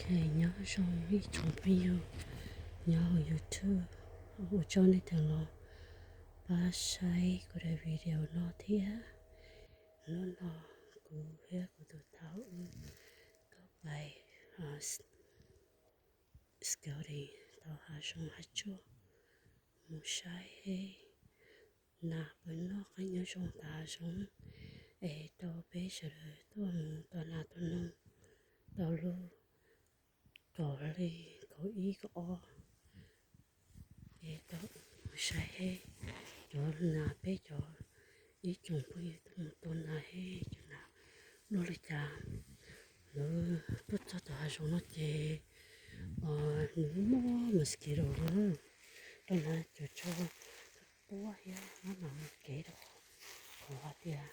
Ok, nyob zoo ib tsoom phooj ywg nyob hauv YouTube, ua tsaug nej tau los pab saib kuv daim video no thiab. Hnub no kuv thiab kuv tus thaub wb kuj pais scouting tom hav zoov hav tsuag, mus saib nas puas noj qab nyob zoo tom hav zoov, es rau peb sawv daws tuaj mus tua nas tua noog tau lub kaum hli kaum ib kaum ob. Es tau mus saib cov nas, peb cov ib tsoom phooj ywg tuaj mus tua nas, cov nas luaj li cas. Lawv tuaj txog tom hav zoov no ces nws muaj mosquito na, rau nas cov tsho tuaj thiab, mab mam mus kev rau qhov hais tias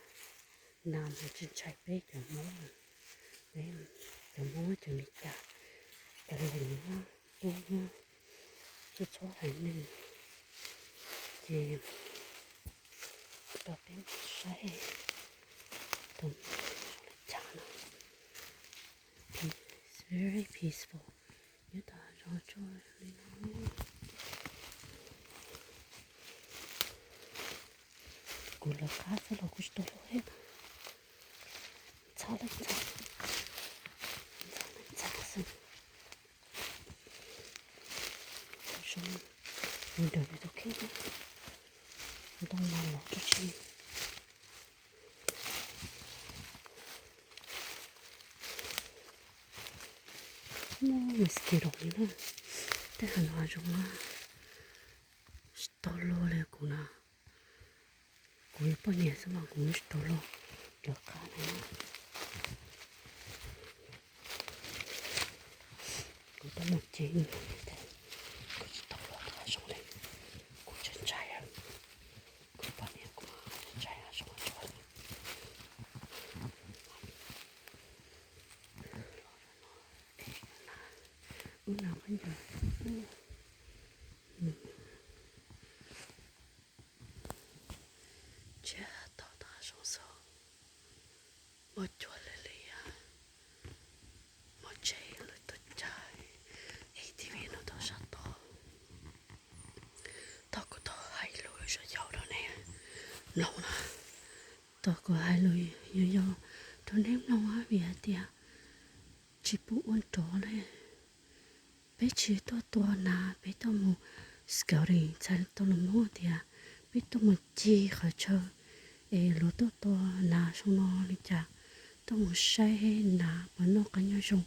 nas mus tsis ntshai peb cov Hmoob, peb cov Hmoob cov Meskas, cov Hmoob tub, txhob txhob hais neeg. Ces rau peb mus saib tus zoo li cas no. It's very peaceful. Nyob tom hav zoov tsuag li no. Kuv lawv qab xwb los kuv tsis tau luaj thiab. Ntxhab leej ntxhab, ntxhab leej ntxhab xwb. Zoo mus nrog tus kheej ntoo mas los tsuj tsi. Muaj mosquito li na. Tej hav no hav zoov na, tsis tau luaj li kuv na. Kuv yuav poj niam xwb mas kuv tsis tau luaj lawv qab na. Kuv tuaj mus tsev, kuv tsis tau luaj hav zoov li. Kuv ntshai ntshai, kuv poj niam kuv ntshai hav zoov tsuag. Wb nas pab ncawg tsiab tau tom hav zoov xwb. Muaj cua li li, muaj tsev lwm tus caij, A T V no tau sab tod. Tau kuv tau hais lus zov yau rau nej mloog na. Tau kuv hais lus yau yau rau nej mloog vim hais tias tsis pub ua nrov li. Peb tsis tuaj tua nas, peb tuaj mus scouting txhais tau lus Hmoob tias peb tuaj mus cig qhov chaw es luag tuaj tua nas zoo no li cas, tuaj mus saib nas puas noj qab nyob zoo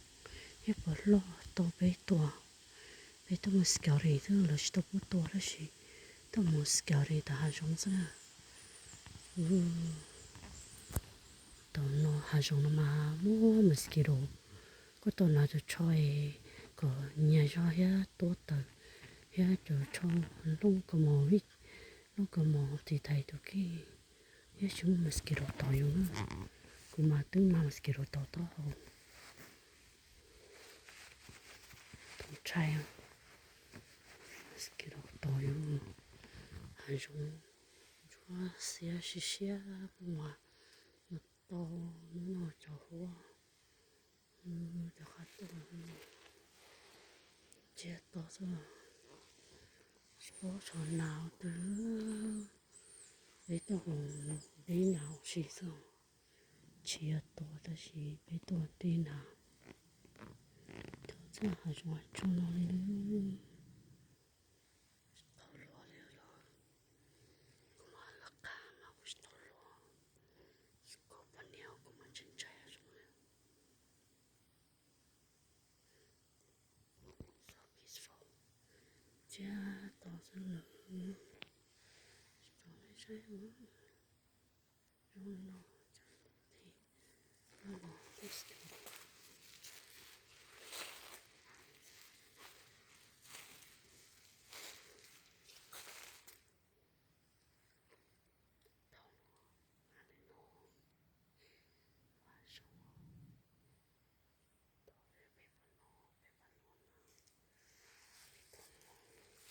thiab puas loj tau peb tua. Peb tuaj mus scouting xwb, lawv tsis tau pub tua tab sis tuaj mus scouting tom hav zoov xwb na. Tom no hav zoov no mas muaj mosquito, kuj tau nas cov tsho es kom nyias zog thiab tuab taws thiab cov tsho looj kaus mom, looj kaus mom tiv thaiv tus kheej thiab tsis muaj mosquito tod yus na. Kuv mas twb mag mosquito tod taub hau. Tau ntshai, mosquito tod yus, hav zoov ntsuab xiab siab siab kuj mas yuav tau hnub no cov huab, cov qab tuaj tsiab tau xwb. Tsis paub tsho nas twg, peb tuaj mus deb nas ua si xwb. Tsis yog tua tab sis peb tuaj deb nas. Cov txaj hav zoov hav tsuag no li, tsis tau luaj li los, kuv mas lawv qab mas kuv tsis tau luaj, kuv poj niam kuv mas ntshai ntshai hav zoov li. So peaceful. Tsiab tau xwb lawm, tsis tau saib zoo li no, cov thiab no, let's go. Thaum no, hav zoov, thaum peb pab no, peb pab no na.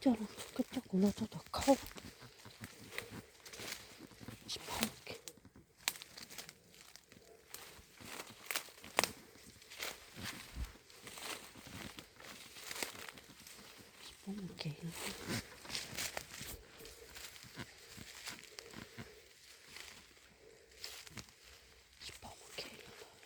coj los, koj coj kuv los txog tom khaub. Tsis paub, tsis paub mus kev lawm. Tsis paub mus kev lawm.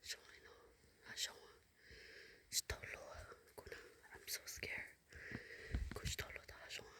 Zoo li no, hav zoov tsis tau luaj, kuv na, I'm so scared. Kuv tsis tau luaj tau hav zoov.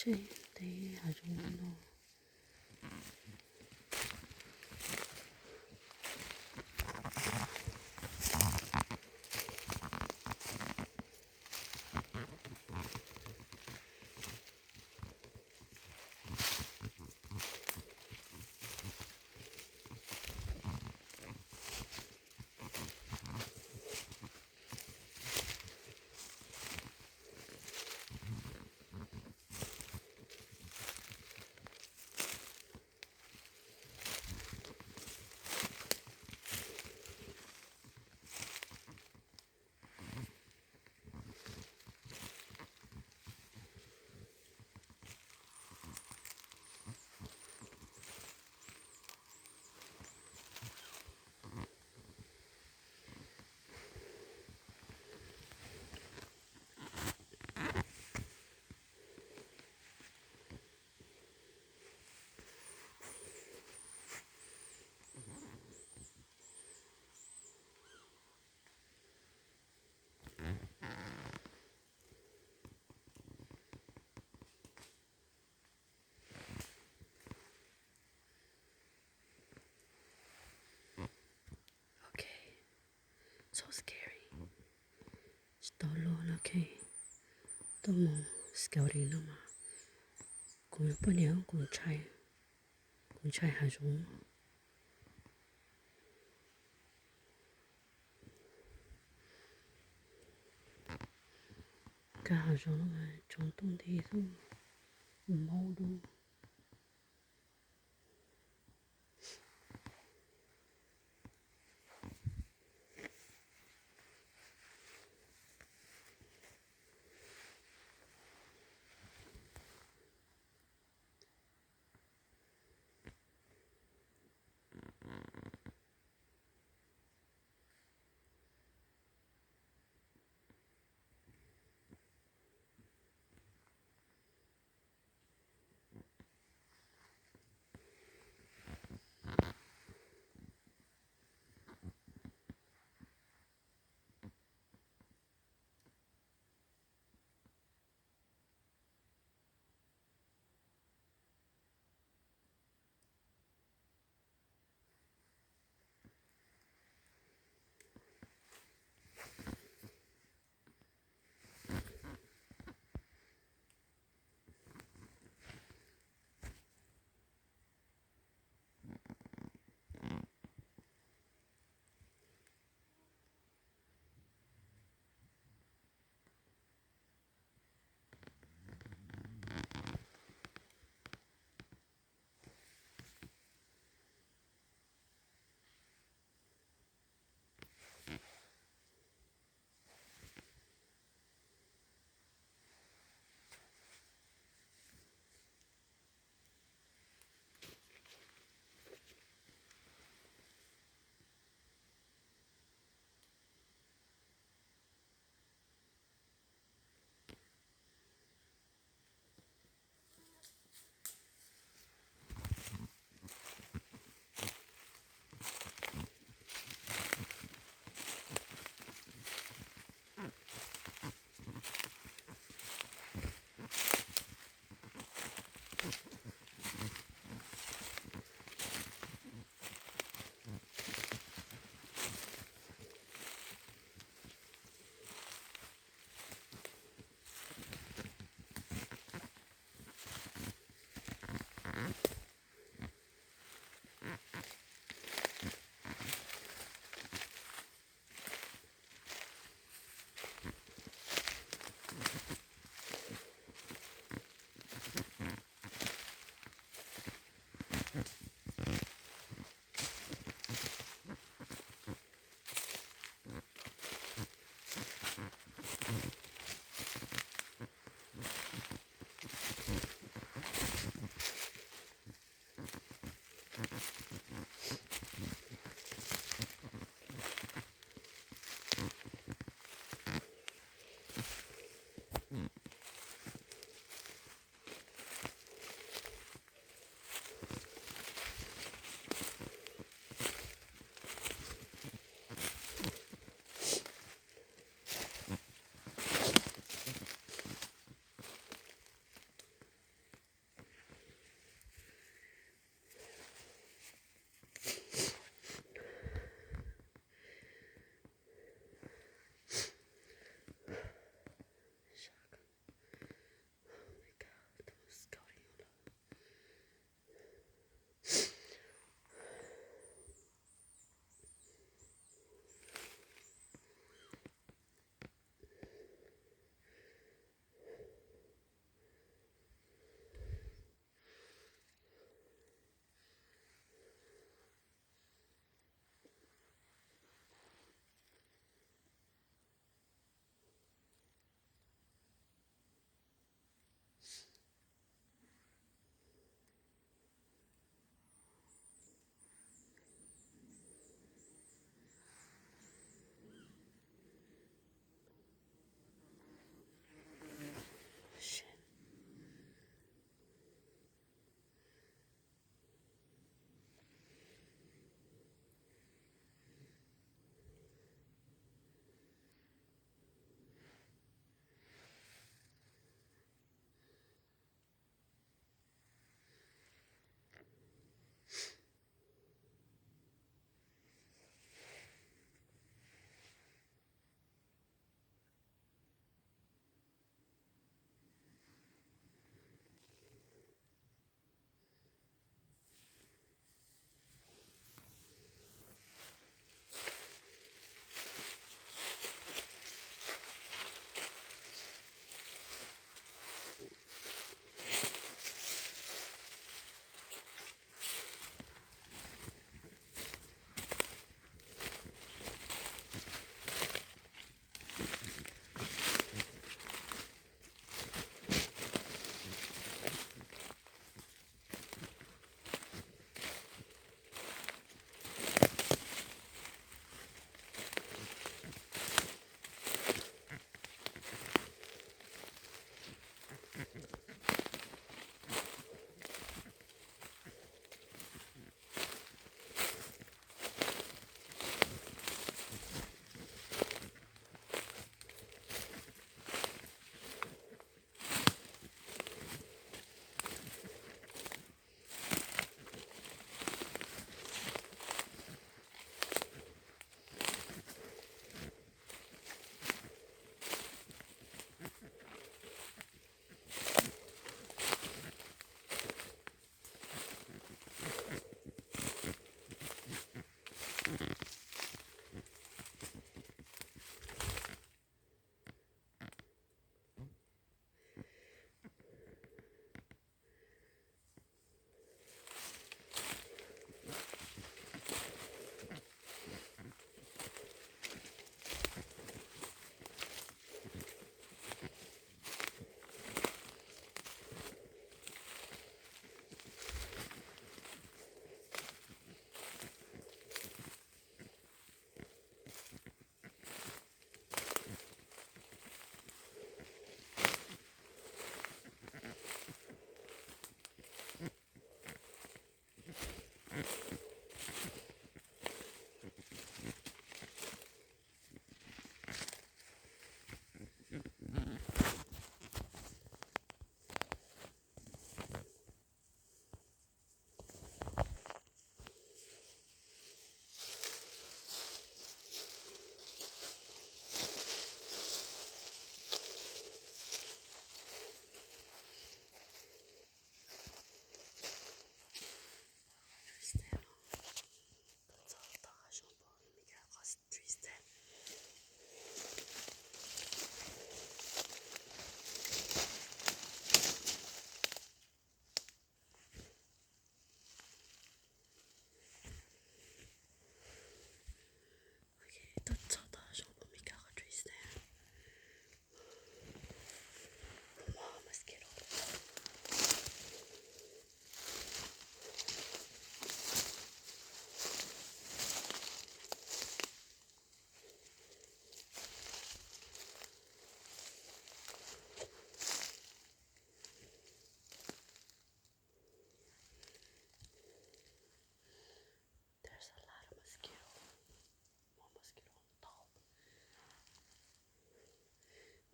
Seb tej hav zoov no. Ok, so scary. Tsis tau luaj no, ok. Tuaj mus scouting no mas kuv poj niam kuv ntshai, kuv ntshai hav zoov. Kab hav zoov no mas tsoov tuaj nti xwb, maub dub.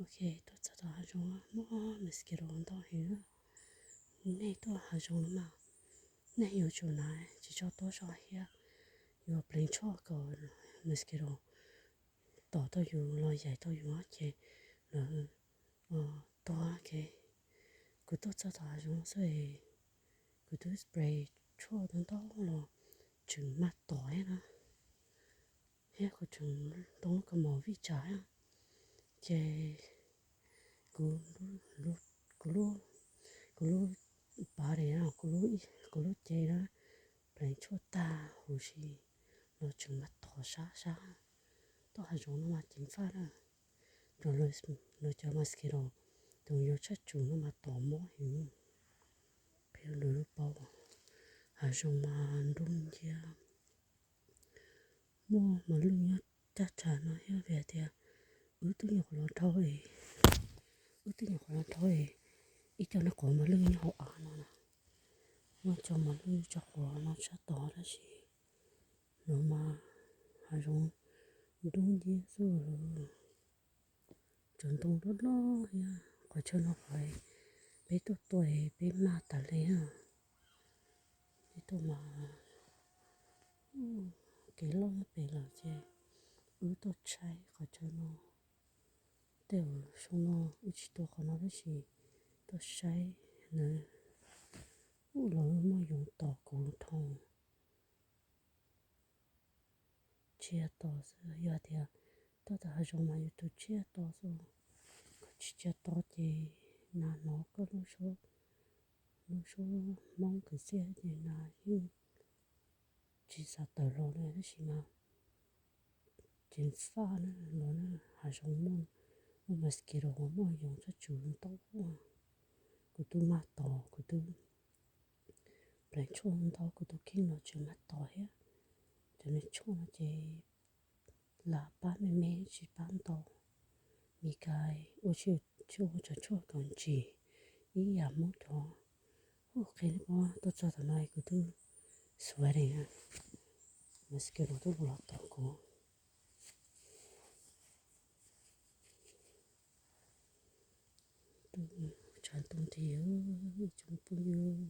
Ok, tuaj txog tom hav zoov muaj mosquito ntau heev. Nej tuaj hav zoov no mas nej yuav tsum hnav tsiv tsho tuab zog thiab yuav pleev tshuaj kom mosquito tom tau yus los yaim tau yus ces lawv tuag. Kuv tuaj txog tom hav zoov xwb es kuv twb spray tshuaj ntau ntau los tseem mag tom thiab na, thiab kuv tseem ntoo lub kaus mom vij tsam thiab. Ces kuv, kuv lub, kuv lub pas, kuv lub cev na, pleev tshuaj tag huv si los tseem mag tom sab sab. Tuaj hav zoov no mas ceev faj na, lawv cov mosquito, tus yuav tshaj tsum no mas tom mob heev. Qhia lwm lub paub, hav zoov mas nruab nciab. Muaj mos lwj nyob caj tshaj no thiab vim tias wb twb nyuam qhuav los dhau es, wb twb nyuam qhuav los dhau es ib co noj quav mos lwj nyob hauv av no na. Muaj co mos lwj co quav no sab tod tab sis no mas hav zoov dub nciab xwb. Cov ntoo loj loj thiab qhov chaw no qhov peb tuaj tua peb mag tas li na. Peb tuaj mas kev loj nyob pem lawm ces wb tuaj tshaib qhov chaw no. Tej zaum xyoo no wb tsis tua qhov no tab sis tuaj saib lawv, lawv muaj yoov tos kuv dhau tsiag to xwb. Yog tias tuaj tom hav zoov mas yus tus tsiag to xwb, koj tsis tsiag to ces nas hnov koj lub suab, lub suab Hmoob kwv txhiaj ces nas yeej tsis xav tawm los li tab sis mas ceev faj na los na. Hav zoov muaj, muaj mosquito, muaj yoov tshaj tswv ntau. Kuv twb mag tom, kuv twb pleev tshuaj ntau, kuv tus kheej los tseem mag tom thiab. Cov me tshuaj no ces lam pab me me tsis pab ntau. Mis kas ua tsis, tsis ua cov tshuaj kom ntsim ib yam Hmoob cov. Hu, qhia nej paub, tuaj txog tom no kuv twb sweating, mosquito twb los tom kuv. Tus tshav ntuj nti, ib tsoom phooj ywg,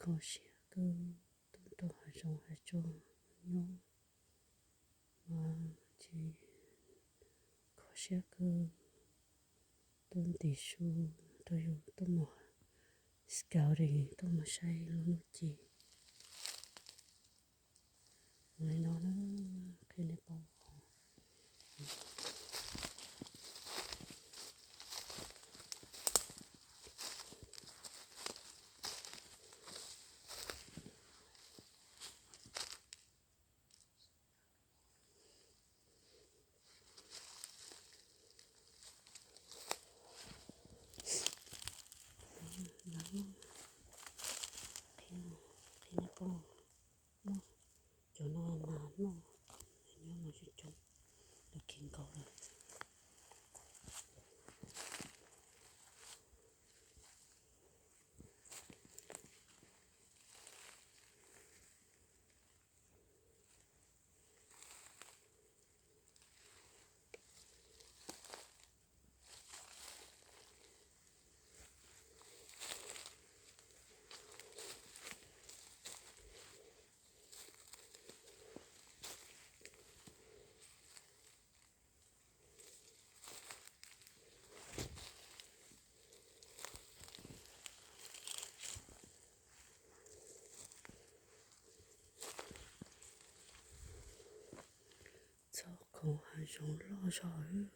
kho siab kawg, tuaj nrog hav zoov hav tsuag nyob mas ces kho siab kawg. Tuaj ntim su rau yus tuaj mus scouting, tuaj mus saib lub ntuj ci. Ua li no na, qhia nej paub. Qhia nej paub, cov no nas noj, nyob no coob coob, lawv khiav nkaus lawm. Txog khoom hav zoov loj zog.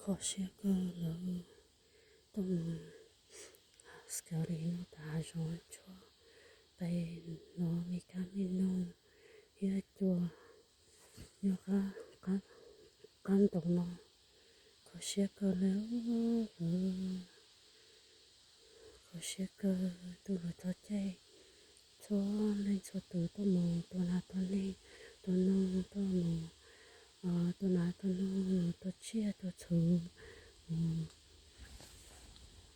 Kho siab kawg lawm. Tuaj mus scouting no tas hav zoov tshuab pes no me kab me noog thiab cua nyob qab ntoo no. Kho siab kawg li lawm. Kho siab kawg, tuaj mus txog caij txhua leej txhua tus tuaj mus tua nas tua noog, tua noog tuaj mus, tua nas tua noog, tua tsiaj tua txhu,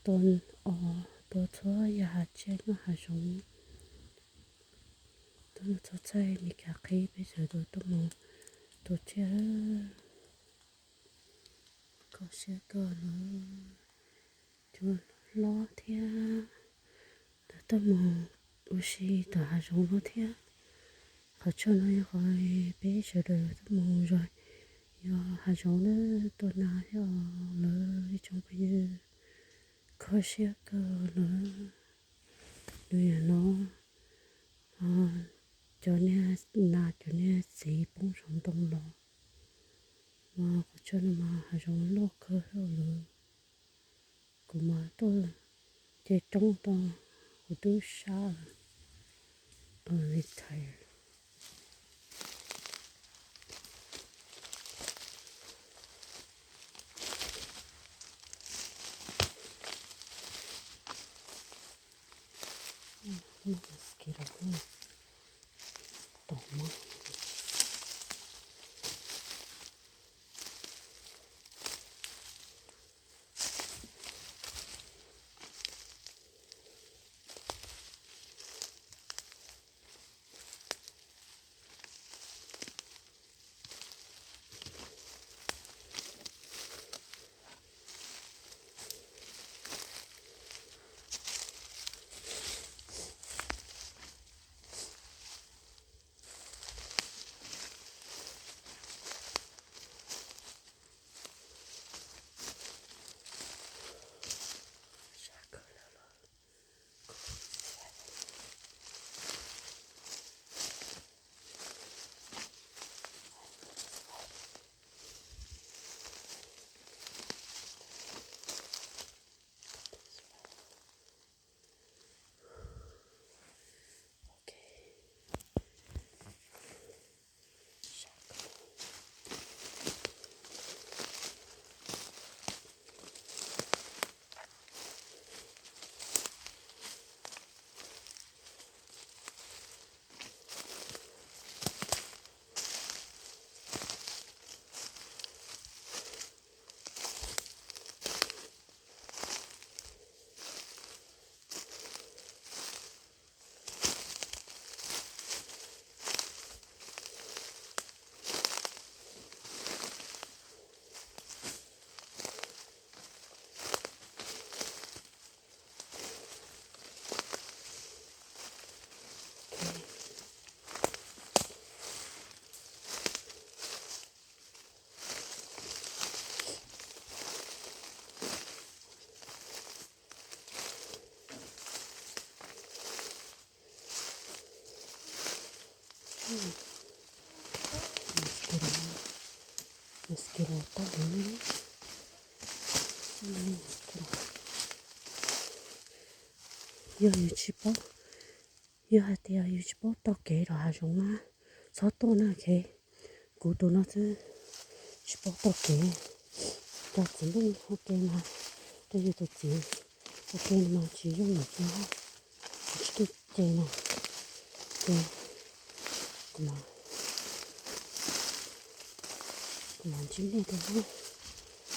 tua os, tua txhua yam hav tsiaj nyob hav zoov. Tuaj mus txog txaij Mes Kas qhib peb sawv daws tuaj mus tua tsiaj. Kho siab kawg lawm. Cua hlob thiab, lawv tuaj mus ua si tom hav zoov no thiab. Qhov chaw no yog qhov peb sawv daws tuaj mus zov, yog hav zoov na, tua nas thiab lawv ib tsoom phooj ywg. Kho siab kawg lawm. Nws yog no, cov niag nas cov niag txiv poob saum ntoo los. Mas qhov chaw no mas hav zoov loj kawg thiab lawm. Kuv mas tuaj ce roob tau, kuv twb sab lawm. Retire. Mosquito, tom mos. Ok. Mosquito, mosquito tau heev. Yog yus tsis paub, yog hais tias yus tsis paub taug kev los hav zoov na, txhob tuaj na, ok. Kuv tus no xwb tsis paub taug kev, rau txiv neej ua ke mas, rau yus tus txiv ua ke mas tsis yooj yim kiag, tsis tuaj ce no, ces kuv, kuv mam ntsib nej rau hauv,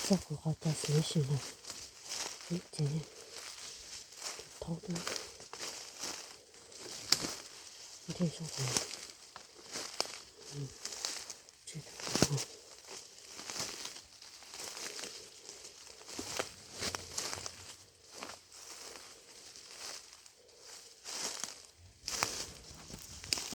txog kuv qhov translation lawm, ib ces thaub twb nce zog.